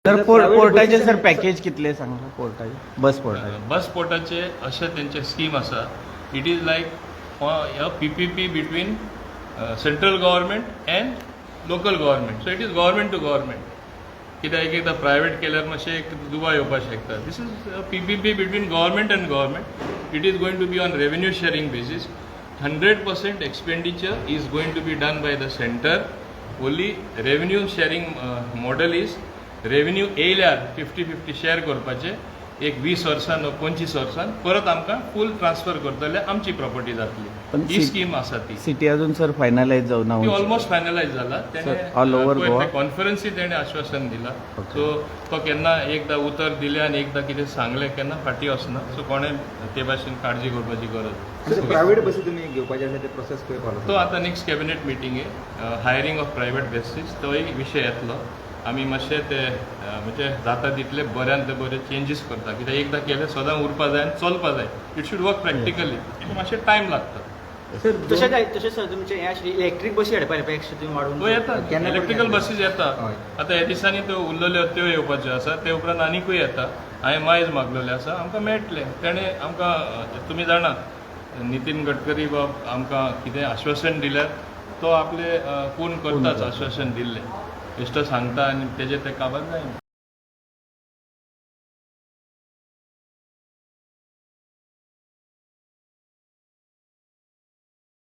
Sir, पोर्टाचे sir package कितले सांगा, पोर्टाचे, बस पोर्टाचे. बस पोर्टाचे अशें तेंचे स्कीम आसा, it is like a PPP between central government and local government, so it is government to government. कित्याक एक एकदां प्रायवेट केल्यार मातशें एक दुबाव येवपाक शकता. This is PPP between government and government. It is going to be on revenue sharing basis. 100% expenditure is going to be done by the center. Only revenue sharing model is revenue येयल्यार 50-50 share करपाचे. एक 20 वर्सान, 25 वर्सान परत आमकां फूल transfer करतले, आमची property जातली. पण ही स्कीम आसा ती. सिटी अजून सर फायनलाइज जावना. ती ऑलमोस्ट फायनलायज जाला. Sir, all over Goa? कॉन्फरन्सी तेणे आश्वासन दिला. सो तो केन्ना एकदां उतर दिलें आनी एकदां कितें सांगलें, केन्ना फाटीं वचना. सो कोणें ते भाशेन काळजी करपाची गरज ना. प्रायव्हेट बसी तुम्ही घेवपाचे आसा, ते प्रोसेस खंय पावला? तो आतां नेक्स्ट कॅबिनेट मिटींगे हायरींग ऑफ प्रायव्हेट बसीस तोय विशय येतलो. आमी मातशे ते म्हणजे जाता तितले बऱ्यान ते बरे चेंजीस करता, कित्याक एकदां केलें सदां उरपा जाय आनी चलपा जाय. It should work practically. मातशें टायम लागता. तशें तशें सर, तुमचें हें आशिल्लें, इलेक्ट्रीक बसी हाडपा एक्स्ट्रा तुमी वाडोवन. तो येता. केन्ना इलेक्ट्रिकल बसीस येता. हय. आतां ह्या दिसांनी त्यो उरलेल्यो त्यो येवपाच्यो आसा. ते उपरांत आनिकूय येता. हांवें मायज मागलेले आसा, आमकां मेळटले. तेणें आमकां, तुमी जाणा, नितीन गडकरी बाब आमकां कितें आश्वासन दिल्यार तो आपले पूर्ण करताच. आश्वासन दिल्लें बेश्टो सांगता आनी तेजें तें काबार जायना.